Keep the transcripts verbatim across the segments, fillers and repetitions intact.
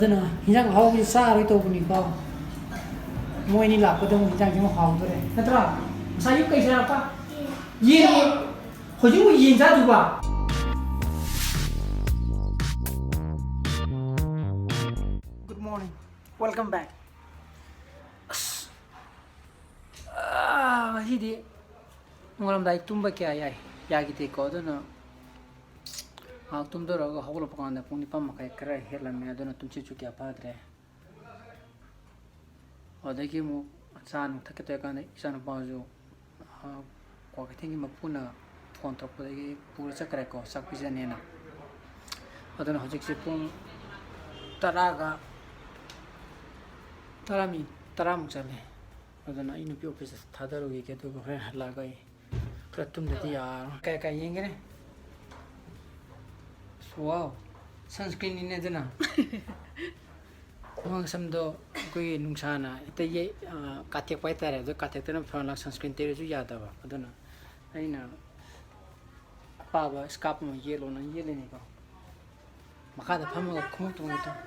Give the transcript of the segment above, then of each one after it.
ꯑꯗꯨꯅ ꯍꯤꯟꯖꯥꯡ ꯑꯍꯥꯎꯕꯁꯦ ꯆꯥꯔꯣꯏ ꯇꯧꯕꯅꯤꯀꯣ꯫ ꯃꯣꯏ ꯑꯅꯤ ꯂꯥꯛꯄꯗ ꯑꯃꯨꯛ ꯍꯤꯟꯖꯥꯡꯁꯦ ꯑꯃꯨꯛ ꯍꯥꯎꯗꯣꯔꯦ, ꯅꯠꯇ꯭ꯔꯥ? ꯉꯁꯥꯏ ꯑꯌꯨꯛ ꯀꯩ ꯆꯥꯔꯛꯄ? ꯌꯦꯟ꯫ ꯍꯧꯖꯤꯛ ꯑꯃꯨꯛ ꯌꯦꯟ ꯆꯥꯗꯨꯕ? Good morning, welcome back. ꯑꯁ, ꯑꯥ, ꯉꯁꯤꯗꯤ ꯅꯣꯡꯉꯥꯜꯂꯝꯗꯥꯏ ꯇꯨꯝꯕ ꯀꯌꯥ ꯌꯥꯏ, ꯌꯥꯈꯤꯗꯦꯀꯣ꯫ ꯑꯗꯨꯅ ꯉꯥꯏꯍꯥꯛ ꯇꯨꯝꯊꯔꯒ ꯍꯧꯒꯠꯂꯛꯄ ꯀꯥꯟꯗ ꯄꯨꯡ ꯅꯤꯄꯥꯟ ꯃꯈꯥꯏ ꯈꯔ ꯍꯦꯜꯂꯝꯃꯦ꯫ ꯑꯗꯨꯅ ꯇꯨꯝꯁꯤꯠꯁꯨ ꯀꯌꯥ ꯐꯥꯗ꯭ꯔꯦ꯫ ꯑꯗꯒꯤ ꯑꯃꯨꯛ ꯆꯥ ꯅꯨꯡ ꯊꯛꯀꯦ ꯇꯧꯔꯀꯥꯟꯗ ꯏꯆꯥꯅꯨꯄꯥꯁꯨ, ꯑ, ꯀ꯭ꯋꯥꯀꯩꯊꯦꯜꯒꯤ ꯃꯄꯨꯅ ꯐꯣꯟ ꯇꯧꯔꯛꯄꯗꯒꯤ ꯄꯨꯔ ꯆꯠꯈ꯭ꯔꯦꯀꯣ, ꯆꯥꯛ ꯄꯤꯖꯅꯦꯅ꯫ ꯑꯗꯨꯅ ꯍꯧꯖꯤꯛꯁꯦ ꯄꯨꯡ ꯇꯔꯥꯒ ꯇꯔꯥ ꯃꯤ-, ꯇꯔꯥꯃꯨꯛ ꯆꯠꯂꯦ꯫ ꯑꯗꯨꯅ ꯑꯩ ꯅꯨꯄꯤ ꯑꯣꯐꯤꯁꯇ ꯊꯥꯗꯔꯨꯈꯤꯒꯦ, ꯑꯗꯨꯒ ꯍꯣꯔꯦꯟ ꯍꯜꯂꯛꯑꯒ ꯑꯩ ꯈꯔ ꯇꯨꯝꯗꯗꯤ ꯌꯥꯔꯔꯣꯏ꯫ ꯀꯥꯏ ꯀꯥꯏ ꯌꯦꯡꯒꯅꯤ? ꯋꯥꯎ, sunscreenꯅꯤꯅꯦ ꯑꯗꯨꯅ꯫ ꯃꯃꯥꯡ ꯁꯝꯗꯣ ꯑꯩꯈꯣꯏꯒꯤ ꯅꯨꯡꯁꯥꯅ ꯍꯦꯛꯇ ꯌꯩ-, ꯑ, ꯀꯥꯊꯦꯛꯄ ꯍꯥꯏꯇꯥꯔꯦ꯫ ꯑꯗꯣ ꯀꯥꯊꯦꯛꯇꯅ ꯐꯅ sunscreen ꯇꯩꯔꯁꯨ ꯌꯥꯗꯕ꯫ ꯑꯗꯨꯅ ꯑꯩꯅ ꯑꯄꯥꯕ scarf ꯑꯃ ꯌꯦꯠꯂꯣꯅ ꯌꯦꯠꯂꯤꯅꯤꯀꯣ꯫ ꯃꯈꯥꯗ ꯐꯝꯃꯒ ꯈꯣꯡꯎꯞ ꯇꯣꯡꯉꯦ ꯇꯣꯡ-,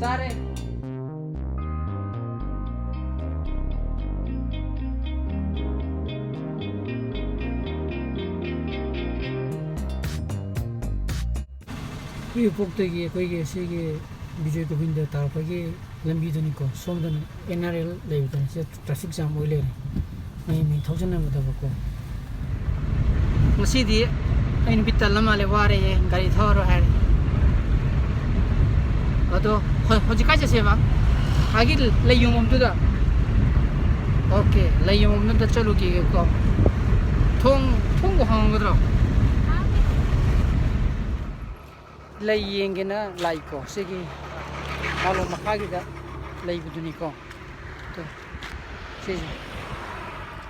ꯆꯥꯔꯦ꯫ ꯎꯔꯤꯄꯣꯛꯇꯒꯤ ꯑꯩꯈꯣꯏꯒꯤ ꯁꯤꯒꯤ ꯕꯤꯖꯣꯏ ꯒꯣꯕꯤꯟꯗ ꯇꯥꯔꯛꯄꯒꯤ ꯂꯝꯕꯤꯗꯨꯅꯤꯀꯣ꯫ ꯁꯣꯝꯗꯅ NRL ꯂꯩꯕꯗꯨꯅꯤ꯫ ꯁꯤꯗ traffic jam ꯑꯣꯏ ꯂꯩꯔꯦ꯫ ꯃꯌꯥꯝ ꯃꯤ ꯊꯧꯖꯤꯟꯅꯕꯗꯕꯀꯣ꯫ ꯉꯁꯤꯗꯤ ꯑꯩ ꯅꯨꯄꯤ ꯇꯜꯂ ꯃꯥꯜꯂꯦ, ꯋꯥꯔꯦꯍꯦ, ꯒꯥꯔꯤ ꯊꯧꯔꯔꯣꯏ ꯍꯥꯏꯔꯦ꯫ ꯑꯗꯣ ꯍꯧ-, ꯍꯧꯖꯤꯛ ꯀꯥꯏ ꯆꯠꯁꯦꯕ? ꯑꯥꯒꯤ ꯂꯩ ꯌꯣꯟꯐꯝꯗꯨꯗ? OK, ꯂꯩ ꯌꯣꯟꯐꯝꯗꯨꯗ ꯆꯠꯂꯨꯈꯤꯒꯦꯀꯣ꯫ ꯊꯣꯡ, ꯊꯣꯡꯕꯨ ꯍꯥꯡꯉꯝꯒꯗ꯭ꯔꯣ? ꯂꯩ ꯌꯦꯡꯒꯦꯅ ꯂꯥꯛꯏꯀꯣ, ꯁꯤꯒꯤ ꯃꯥꯂꯣꯝ ꯃꯈꯥꯒꯤꯗ ꯂꯩꯕꯗꯨꯅꯤꯀꯣ꯫ ꯇꯨ, ꯁꯤꯁꯦ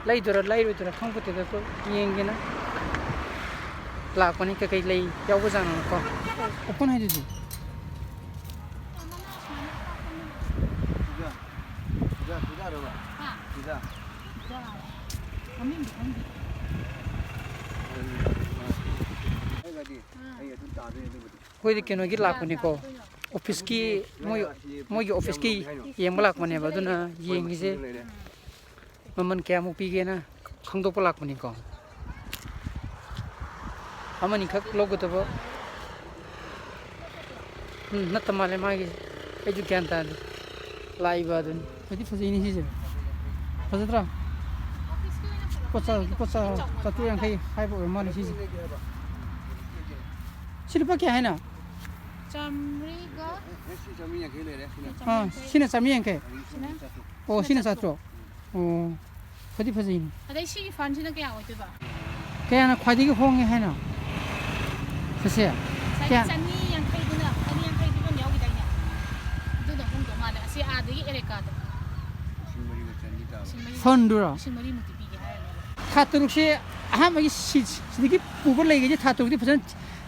ꯂꯩꯗꯣꯏꯔꯥ ꯂꯩꯔꯣꯏꯗꯣꯏꯔꯥ ꯈꯪꯄꯣꯠꯇꯦꯗ, ꯇꯨ ꯌꯦꯡꯒꯦꯅ ꯂꯥꯛꯄꯅꯤ, ꯀꯩꯀꯩ ꯂꯩ ꯌꯥꯎꯕꯖꯥꯠꯅꯣꯀꯣ꯫ Open ꯍꯥꯏꯗꯨꯗꯤ꯫ ꯄꯤꯖꯥ, ꯄꯤꯖꯥ, ꯄꯤꯖꯥꯔꯕ? ꯍꯥ? ꯄꯤꯖꯥ꯫ ꯄꯤꯖꯥ ꯍꯥꯏ꯫ ꯃꯃꯤꯡꯗꯤ ꯈꯪꯗꯦ꯫ ꯑꯩꯒꯗꯤ ꯑꯩ ꯑꯗꯨꯝ ꯇꯥꯗꯣꯏꯅꯦ ꯑꯗꯨꯕꯨꯗꯤ꯫ ꯑꯩꯈꯣꯏꯗꯤ ꯀꯩꯅꯣꯒꯤ ꯂꯥꯛꯄꯅꯤꯀꯣ, ꯑꯣꯐꯤꯁꯀꯤ, ꯃꯣꯏ, ꯃꯣꯏꯒꯤ ꯑꯣꯐꯤꯁꯀꯤ ꯌꯦꯡꯕ ꯂꯥꯛꯄꯅꯦꯕ, ꯑꯗꯨꯅ ꯌꯦꯡꯉꯤꯁꯦ꯫ ꯃꯃꯜ ꯀꯌꯥꯃꯨꯛ ꯄꯤꯒꯦꯅ ꯈꯪꯗꯣꯛꯄ ꯂꯥꯛꯄꯅꯤꯀꯣ꯫ ꯑꯃꯅꯤꯈꯛ ꯂꯧꯒꯗꯕ, ꯎꯝ, ꯅꯠꯇ ꯃꯥꯜꯂꯦ ꯃꯥꯒꯤ꯫ ꯑꯩꯁꯨ ꯒ꯭ꯌꯥꯟ ꯇꯥꯗꯦ꯫ ꯂꯥꯛꯏꯕ ꯑꯗꯨꯅꯤ꯫ ꯐꯗꯤ ꯐꯖꯩꯅꯦ ꯁꯤꯁꯦ꯫ ꯐꯖꯗ꯭ꯔꯥ? ꯂꯨꯄꯥ ꯆꯥ-, ꯂꯨꯄꯥ ꯆꯥ-, ꯆꯥꯇ꯭ꯔꯨꯛ ꯌꯥꯡꯈꯩ ꯍꯥꯏꯕ ꯑꯣꯏꯔ ꯃꯥꯜꯂꯦ ꯁꯤꯁꯦ꯫ ꯁꯤ ꯂꯨꯄꯥ ꯀꯌꯥ ꯍꯥꯏꯅꯣ? ꯆꯥꯝꯃꯔꯤꯒ ꯑꯥ, ꯁꯤꯅ ꯆꯥꯝꯃꯔꯤ ꯌꯥꯡꯈꯩ꯫ ꯁꯤꯅ? ꯑꯣ, ꯁꯤꯅ ꯆꯥꯇ꯭ꯔꯨꯛ꯫ ꯑꯣ, ꯐꯗꯤ ꯐꯖꯩꯅꯦ꯫ ꯑꯗꯩ ꯁꯤꯒꯤ ꯐꯟꯁꯤꯅ ꯀꯌꯥ ꯑꯣꯏꯗꯣꯏꯕ? ꯀꯌꯥꯅ ꯈ꯭ꯋꯥꯏꯗꯒꯤ ꯍꯣꯡꯉꯦ ꯍꯥꯏꯅꯣ? ꯁꯤꯁꯦ? ꯉꯁꯥꯏꯒꯤ ꯀꯌꯥ? ꯆꯅꯤ ꯌꯥꯡꯈꯩꯗꯨꯅ, ꯆꯅꯤ ꯌꯥꯡꯈꯩ ꯄꯤꯕ ꯑꯃ ꯌꯥꯎꯈꯤꯗꯥꯏꯅꯦ? ꯑꯗꯨꯅ ꯍꯣꯡꯗꯧ ꯃꯥꯜꯂꯦ꯫ ꯑꯁꯤ ꯑꯥꯗꯒꯤ ꯑꯦꯔꯦꯀꯥꯗꯣ꯫ ꯂꯤꯁꯤꯡ ꯃꯔꯤꯒ ꯆꯅꯤ ꯇꯥꯕ꯫ ꯂꯤꯁꯤꯡ ꯃꯔꯤ, ꯐꯟꯗꯨꯔꯣ? ꯂꯤꯁꯤꯡ ꯃꯔꯤꯃꯨꯛꯇꯤ ꯄꯤꯒꯦ ꯍꯥꯏꯔꯅꯦꯕ꯫ ꯊꯥ ꯇꯔꯨꯛꯁꯦ ꯑꯍꯥꯟꯕꯒꯤ ꯁꯤ-, ꯁꯤꯗꯒꯤ ꯄꯨꯕ ꯂꯩꯒꯩꯁꯦ ꯊꯥ ꯇꯔꯨꯛꯇꯤ ꯐꯖꯅ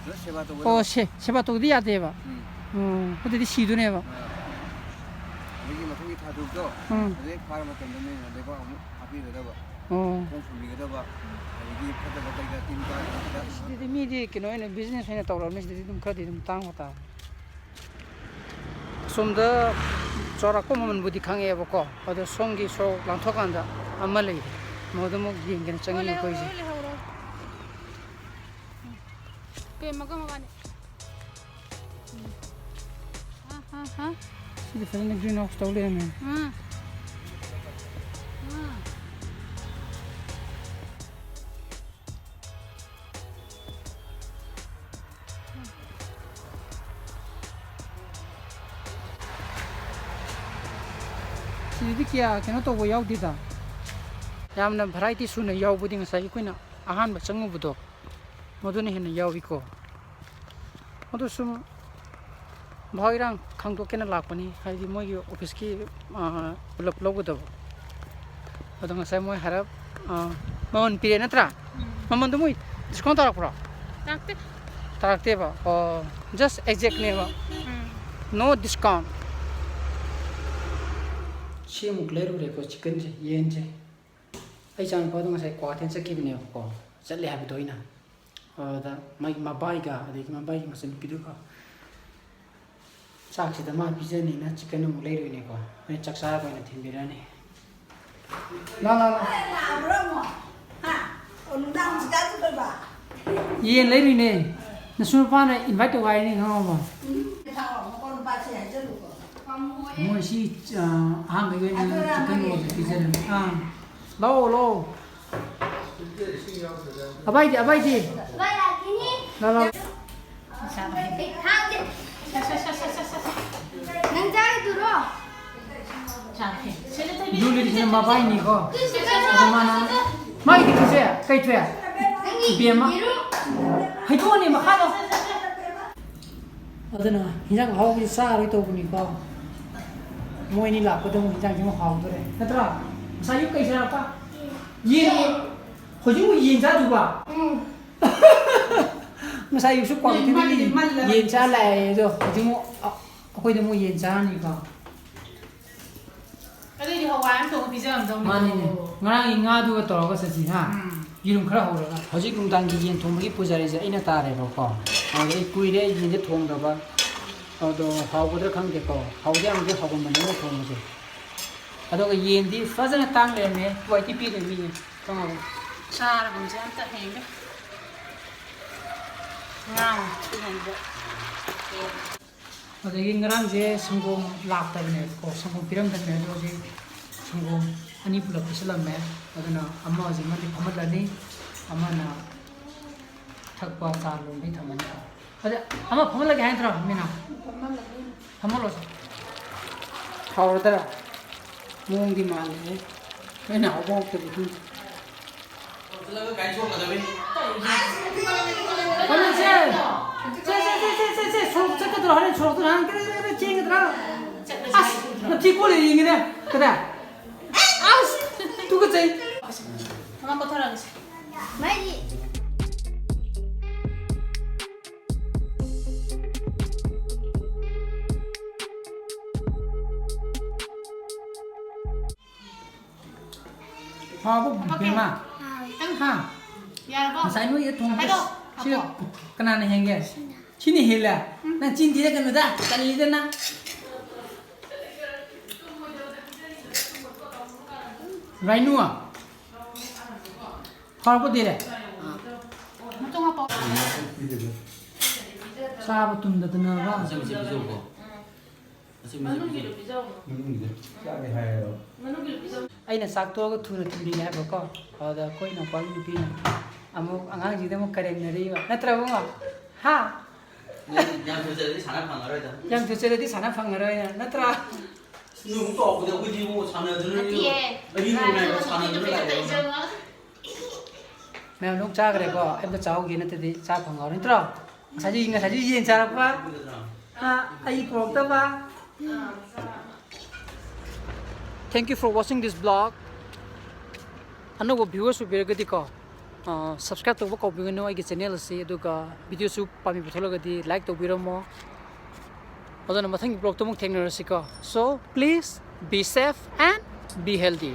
ꯐꯖꯅ ꯁꯦꯕꯥ ꯇꯧꯕ꯫ ꯑꯣ, ꯁꯦ-, ꯁꯦꯕꯥ ꯇꯧꯗꯤ ꯌꯥꯗꯦꯕ꯫ ꯎꯝ꯫ ꯎꯝ, ꯑꯗꯨꯗꯤ ꯁꯤꯗꯣꯏꯅꯦꯕ꯫ ꯑꯥ꯫ ꯑꯗꯒꯤ ꯃꯊꯪꯒꯤ ꯊꯥ ꯇꯔꯨꯛꯇꯣ, ꯎꯝ꯫ ꯑꯗꯨ ꯍꯦꯛ ꯐꯥꯔ ꯃꯇꯝꯗ ꯅꯣꯏꯅ ꯂꯩꯕꯥꯛ ꯑꯃꯨꯛ ꯍꯥꯞꯄꯤꯒꯗꯕ, ꯑꯣ꯫ ꯃꯈꯣꯡ ꯁꯣꯝꯕꯤꯒꯗꯕ, ꯑꯗꯒꯤ ꯐꯠꯇꯕ ꯀꯩꯀꯥ ꯇꯤꯟ ꯀꯥꯡ ꯁꯤꯗꯗꯤ ꯃꯤꯗꯤ ꯀꯩꯅꯣ ꯑꯣꯏꯅ business ꯑꯣꯏꯅ ꯇꯧꯔꯕꯅꯤ, ꯁꯤꯗꯗꯤ ꯑꯗꯨꯝ ꯈꯔꯗꯤ ꯑꯗꯨꯝ ꯇꯥꯡꯕ ꯇꯥꯕꯅꯤ꯫ ꯑꯁꯣꯝꯗ ꯆꯥꯎꯔꯥꯛꯄ ꯃꯃꯜꯕꯨꯗꯤ ꯈꯪꯉꯛꯑꯦꯕꯀꯣ, ꯑꯗꯣ ꯁꯣꯝꯒꯤ ꯁꯣꯔꯣꯛ ꯂꯥꯟꯊꯣꯛꯀꯥꯟꯗ ꯑꯃ ꯂꯩꯔꯦ, ꯃꯗꯨꯃꯨꯛ ꯌꯦꯡꯒꯦꯅ ꯆꯪꯉꯤ ꯑꯩꯈꯣꯏꯁꯦ꯫ ꯂꯩꯍꯧꯔꯣ, ꯂꯩꯍꯧꯔꯣ꯫ ꯎꯝ꯫ ꯄꯦꯝꯃꯒ ꯃꯕꯥꯅꯤ꯫ ꯎꯝ꯫ ꯑꯥ, ꯑꯥ, ꯑꯥ꯫ ꯁꯤꯗꯤ ꯐꯖꯅ green house ꯇꯧ ꯂꯩꯔꯝꯃꯦ꯫ ꯑꯥ꯫ ꯑꯥ꯫ ꯁꯤꯗꯗꯤ ꯀꯌꯥ ꯀꯩꯅꯣ ꯇꯧꯕ ꯌꯥꯎꯗꯦꯗ꯫ ꯌꯥꯝꯅ variety ꯁꯨꯅ ꯌꯥꯎꯕꯗꯤ ꯉꯁꯥꯏꯒꯤ ꯑꯩꯈꯣꯏꯅ ꯑꯍꯥꯟꯕ ꯆꯪꯉꯨꯕꯗꯣ, ꯃꯗꯨꯅ ꯍꯦꯟꯅ ꯌꯥꯎꯏꯀꯣ꯫ ꯑꯗꯨ ꯁꯨꯝ ꯚꯥꯎ ꯏꯔꯥꯡ ꯈꯪꯗꯣꯛꯀꯦꯅ ꯂꯥꯛꯄꯅꯤ, ꯍꯥꯏꯗꯤ ꯃꯣꯏꯒꯤ ꯑꯣꯐꯤꯁꯀꯤ, ꯑꯥ, ꯄꯨꯂꯞ ꯂꯧꯒꯗꯕ꯫ ꯑꯗꯣ ꯉꯁꯥꯏ ꯃꯣꯏ ꯍꯥꯏꯔꯞ, ꯑꯥ, ꯃꯃꯜ ꯄꯤꯔꯛꯑꯦ ꯅꯠꯇ꯭ꯔꯥ? ꯎꯝ꯫ ꯃꯃꯜꯗꯣ ꯃꯣꯏ discount ꯇꯧꯔꯛꯄ꯭ꯔꯣ? ꯇꯥꯔꯛꯇꯦ꯫ ꯇꯥꯔꯛꯇꯦꯕ? ꯑꯣ, just exactꯅꯦꯕ? ꯎꯝ꯫ No discount꯫ ꯁꯤ ꯑꯃꯨꯛ ꯂꯩꯔꯨꯔꯦꯀꯣ, chickenꯁꯦ, ꯌꯦꯟꯁꯦ꯫ ꯑꯩ ꯏꯆꯥꯅꯨꯄꯥꯗꯣ ꯉꯁꯥꯏ ꯀ꯭ꯋꯥꯊꯦꯜ ꯆꯠꯈꯤꯕꯅꯦꯕꯀꯣ, ꯆꯠꯂꯦ ꯍꯥꯏꯕꯗꯣ ꯑꯩꯅ꯫ ꯑꯗꯨꯗ ꯃꯥꯒꯤ ꯃꯕꯥꯏꯒ, ꯑꯗꯒꯤ ꯃꯕꯥꯏꯒꯤ ꯃꯆꯟꯅꯨꯄꯤꯗꯨꯒ ꯆꯥꯛꯁꯤꯗ ꯃꯥ ꯄꯤꯖꯅꯤꯅ chicken ꯑꯃꯨꯛ ꯂꯩꯔꯨꯏꯅꯦꯀꯣ꯫ ꯍꯣꯔꯦꯟ ꯆꯥꯛ ꯆꯥꯔꯒ ꯑꯣꯏꯅ ꯊꯤꯟꯕꯤꯔꯅꯤ꯫ ꯂꯥ, ꯂꯥ, ꯂꯥ꯫ ꯂꯥꯛꯑꯕ꯭ꯔꯣ ꯑꯃꯨꯛ? ꯍꯥ? ꯑꯣ, ꯅꯨꯡꯗꯥꯡ ꯍꯧꯖꯤꯛ ꯆꯥꯗꯣꯏꯕ? ꯌꯦꯟ ꯂꯩꯔꯨꯏꯅꯦ꯫ ꯅꯁꯨ ꯅꯨꯄꯥꯅ invite ꯇꯧ ꯍꯥꯏꯅꯦ, ꯈꯪꯉꯕꯣ? ꯎꯝ꯫ ꯊꯥꯎ, ꯃꯀꯣꯟ ꯅꯨꯄꯥꯁꯦ ꯍꯥꯏꯖꯜꯂꯨꯀꯣ꯫ ꯃꯣꯏ ꯁꯤ, ꯑ, ꯑꯍꯥꯟꯕꯒꯤ ꯑꯣꯏꯅ ꯑꯗꯨ chicken ꯑꯣꯏꯅ ꯄꯤꯖꯔꯅꯤ꯫ ꯑꯥ꯫ ꯂꯥꯛꯑꯣ, ꯂꯥꯛꯑꯣ꯫ ꯑꯕꯥꯏꯗꯤ, ꯑꯕꯥꯏꯗꯤ? ꯂꯥꯛꯑꯣ, ꯂꯥꯛꯑꯣ꯫ ꯅꯪ ꯆꯥꯔꯤꯗꯨꯔꯣ? ꯕ꯭ꯂꯨ ꯂꯤꯞꯁꯤꯅ ꯃꯕꯥꯏꯅꯤꯀꯣ꯫ ꯑꯗꯨ ꯃꯥꯅ, ꯃꯥꯒꯤꯗꯤ ꯀꯩꯁꯦ? ꯀꯩ ꯊꯣꯛꯑꯦ? ꯅꯪꯒꯤ ꯏꯕꯦꯝꯃ꯫ ꯌꯦꯔꯨꯝ꯫ ꯍꯩꯗꯣꯛꯑꯅꯤ ꯃꯈꯥꯗꯣ꯫ ꯑꯗꯨꯅ ꯍꯤꯟꯖꯥꯡ ꯑꯍꯥꯎꯕꯁꯤ ꯆꯥꯔꯣꯏ ꯇꯧꯕꯅꯤꯀꯣ꯫ ꯃꯣꯏ ꯑꯅꯤ ꯂꯥꯛꯄꯗ ꯑꯃꯨꯛ ꯍꯤꯟꯖꯥꯡꯁꯤ ꯑꯃꯨꯛ ꯍꯥꯎꯗꯣꯔꯦ꯫ ꯅꯠꯇ꯭ꯔꯥ? ꯉꯁꯥꯏ ꯑꯌꯨꯛ ꯀꯩ ꯆꯥꯔꯛꯄ? ꯌꯦꯟ꯫ ꯍꯧꯖꯤꯛ ꯑꯃꯨꯛ ꯌꯦꯟ ꯆꯥꯗꯨꯕ? ꯎꯝ꯫ ꯉꯁꯥꯏ ꯑꯌꯨꯛꯁꯨ ꯀ꯭ꯋꯥꯀꯩꯊꯦꯜꯗꯒꯤ ꯌꯦꯟ ꯆꯥ ꯂꯥꯛꯑꯦ, ꯑꯗꯣ ꯍꯧꯖꯤꯛ ꯑꯃꯨꯛ ꯑ-, ꯑꯩꯈꯣꯏꯗ ꯑꯃꯨꯛ ꯌꯦꯟ ꯆꯥꯔꯅꯤꯀꯣ꯫ ꯑꯗꯨꯏꯗꯤ ꯍꯋꯥꯏ ꯑꯃ ꯊꯣꯡꯉ ꯄꯤꯖꯔꯝꯗꯧꯅꯤ꯫ ꯃꯥꯅꯤꯅꯦ꯫ ꯉꯔꯥꯡꯒꯤ ꯉꯥꯗꯨꯒ ꯇꯧꯔꯒ ꯆꯠꯁꯤ, ꯍꯥ? ꯎꯝ꯫ ꯌꯦꯔꯨꯝ ꯈꯔ ꯍꯧꯔꯒ꯫ ꯍꯧꯖꯤꯛ ꯅꯨꯡꯗꯥꯡꯒꯤ ꯌꯦꯟ ꯊꯣꯡꯕꯒꯤ ꯄꯨꯖꯥꯔꯤꯁꯦ ꯑꯩꯅ ꯇꯥꯔꯦꯕꯀꯣ꯫ ꯑꯗꯨꯗ ꯑꯩ ꯀꯨꯏꯔꯦ ꯌꯦꯟꯁꯦ ꯊꯣꯡꯗꯕ꯫ ꯑꯗꯣ ꯍꯥꯎꯒꯗ꯭ꯔꯥ ꯈꯪꯗꯦꯀꯣ꯫ ꯍꯥꯎꯗꯤ ꯌꯥꯝꯅꯗꯤ ꯍꯥꯎꯒꯟꯕꯅꯦ ꯑꯩꯅ ꯊꯣꯡꯕꯁꯦ꯫ ꯑꯗꯨꯒ ꯌꯦꯟꯗꯤ ꯐꯖꯅ ꯇꯥꯡ ꯂꯩꯔꯝꯃꯦ꯫ ꯀ꯭ꯋꯥꯂꯤꯇꯤ ꯄꯤꯗꯣꯏ ꯃꯤꯅꯦ꯫ ꯈꯪꯉꯕꯣ? ꯆꯥꯔꯒꯨꯝꯁꯦ ꯑꯝꯇ ꯍꯦꯡꯒꯦ꯫ ꯉꯥ ꯊ꯭ꯔꯤ ꯍꯟꯗ꯭ꯔꯦꯠ꯫ ꯑꯗꯒꯤ ꯉꯔꯥꯡꯁꯦ ꯁꯪꯒꯣꯝ ꯂꯥꯛꯇꯕꯅꯦꯕꯀꯣ, ꯁꯪꯒꯣꯝ ꯄꯤꯔꯝꯗꯕꯅꯦ, ꯑꯗꯣ ꯍꯧꯖꯤꯛ ꯁꯪꯒꯣꯝ ꯑꯅꯤ ꯄꯨꯂꯞ ꯄꯤꯁꯤꯜꯂꯝꯃꯦ꯫ ꯑꯗꯨꯅ ꯑꯃ ꯍꯧꯖꯤꯛ ꯑꯃꯗꯤ ꯐꯝꯍꯜꯂꯅꯤ, ꯑꯃꯅ ꯊꯛꯄ ꯆꯥ ꯂꯣꯟꯕꯩ ꯊꯝꯃꯅꯤ꯫ ꯑꯗ ꯑꯃ ꯐꯝꯍꯜꯂꯒꯦ ꯍꯥꯏ ꯅꯠꯇ꯭ꯔꯣ, ꯃꯤꯅꯥ? ꯐꯝꯍꯜꯂꯣ꯫ ꯍꯥꯎꯔꯗ꯭ꯔꯥ? ꯃꯑꯣꯡꯗꯤ ꯃꯥꯜꯂꯦꯍꯦ꯫ ꯅꯣꯏꯅ ꯍꯥꯎꯕ ꯍꯥꯎꯇꯕꯗꯤ ꯈꯪꯗꯦ꯫ ꯍꯣꯔꯦꯟ ꯁꯦ, ꯁꯦ, ꯁꯦ, ꯁꯦ, ꯁꯣꯔꯣꯛ ꯆꯠꯀꯗ꯭ꯔꯣ? ꯍꯣꯔꯦꯟ ꯁꯣꯔꯣꯛꯇ ꯅꯍꯥꯟ ꯀꯗꯥꯏ, ꯀꯗꯥꯏ, ꯀꯗꯥꯏ ꯆꯦꯟꯒꯗ꯭ꯔꯥ? ꯑꯁ, ꯅꯊꯤ ꯀꯣꯜꯂꯦ ꯌꯦꯡꯉꯤꯅꯦ꯫ ꯀꯗꯥꯏ? ꯑꯁ, ꯇꯨꯀꯠꯆꯩ꯫ ꯃꯥ ꯀꯣꯊꯔꯛꯑꯒꯦꯁꯦ꯫ ꯃꯥꯏꯗꯤ꯫ ꯍꯥꯎꯕ ꯍꯥꯄꯛꯀꯦ꯫ ꯕꯦꯝꯃ꯫ ꯍꯥꯎꯋꯦ꯫ ꯈꯤꯇꯪ ꯍꯥ? ꯌꯥꯔꯕꯣ? ꯉꯁꯥꯏ ꯅꯣꯏꯗ ꯊꯣꯡꯕ ꯍꯥꯏꯔꯛꯑꯣ꯫ ꯁꯤ ꯍꯥꯄꯛꯑꯣ꯫ ꯀꯅꯥꯅ ꯍꯦꯟꯒꯦ? ꯁꯤꯅ꯫ ꯁꯤꯅ ꯍꯦꯜꯂꯦ꯫ ꯅꯪ ꯆꯤꯟ ꯊꯤꯔꯛꯀꯅꯨꯗ, ꯇꯜꯂꯤꯗ ꯅꯪ꯫ ꯔꯥꯏꯅꯨ꯫ ꯍꯥꯎꯔꯕꯣ ꯗꯤꯔꯦ? ꯆꯥꯕ ꯇꯨꯝꯗꯗꯅꯕ꯫ ꯃꯆꯦ ꯃꯆꯦ ꯄꯤꯖꯧꯀꯣ꯫ ꯃꯆꯦ ꯃꯆꯦ ꯄꯤꯖꯧ꯫ ꯑꯩꯅ ꯆꯥꯛ ꯇꯣꯛꯑꯒ ꯊꯨꯅ ꯊꯤꯟꯕꯤꯒꯦ ꯍꯥꯏꯕꯀꯣ꯫ ꯑꯗꯨꯗ ꯑꯩꯈꯣꯏ ꯏꯅꯥꯎꯄꯥꯒꯤ ꯅꯨꯄꯤꯅ ꯑꯃꯨꯛ ꯑꯉꯥꯡꯁꯤꯡꯗ ꯑꯃꯨꯛ ꯀꯔꯦꯝꯅꯔꯤꯕ꯫ ꯅꯠꯇ꯭ꯔꯥ ꯏꯕꯨꯡꯉꯣ? ꯍꯥ? ꯌꯥꯝ ꯊꯨ ꯆꯠꯂꯗꯤ ꯁꯥꯟꯅ ꯐꯪꯉꯔꯣꯏꯗ꯫ ꯌꯥꯝ ꯊꯨ ꯆꯠꯂꯗꯤ ꯁꯥꯟꯅ ꯐꯪꯉꯔꯣꯏꯅ꯫ ꯅꯠꯇ꯭ꯔꯥ? ꯅꯣꯏ ꯑꯃꯨꯛ ꯆꯥꯎꯔꯛꯄꯗ ꯑꯩꯈꯣꯏꯗꯤ ꯏꯕꯨꯡꯉꯣ ꯁꯥꯟꯅꯗꯅ ꯅꯠꯇꯤꯌꯦ꯫ ꯑꯍꯤꯡ ꯅꯣꯡꯌꯥꯏꯗ ꯁꯥꯟꯅꯗꯅ ꯂꯥꯛꯑꯦ꯫ ꯃꯌꯥꯝ ꯂꯣꯏ ꯆꯥꯈ꯭ꯔꯦꯀꯣ꯫ ꯑꯩ ꯑꯝꯇ ꯆꯥꯍꯧꯒꯦ, ꯅꯠꯇ꯭ꯔꯗꯤ ꯆꯥ ꯐꯪꯍꯧꯔꯣꯏ꯫ ꯅꯠꯇ꯭ꯔꯣ? ꯉꯁꯥꯏꯁꯨ, ꯉꯁꯥꯏꯁꯨ ꯌꯦꯟ ꯆꯥꯔꯛꯄ꯫ ꯑꯥ, ꯑꯩ ꯄꯨꯔꯛꯇꯕ꯫ Thank you for watching this vlog. ꯑꯅꯧꯕ viewers ꯑꯣꯏꯕꯤꯔꯒꯗꯤꯀꯣ, ꯑꯥ, subscribe ꯇꯧꯕ ꯀꯥꯎꯕꯤꯒꯅꯨ ꯑꯩꯒꯤ channel ꯑꯁꯤ꯫ ꯑꯗꯨꯒ videoꯁꯨ ꯄꯥꯝꯕꯤꯕ ꯊꯣꯛꯂꯒꯗꯤ like ꯇꯧꯕꯤꯔꯝꯃꯣ꯫ ꯑꯗꯨꯅ ꯃꯊꯪꯒꯤ vlogꯇ ꯑꯃꯨꯛ ꯊꯦꯡꯅꯔꯁꯤꯀꯣ꯫ So, please be safe and be healthy.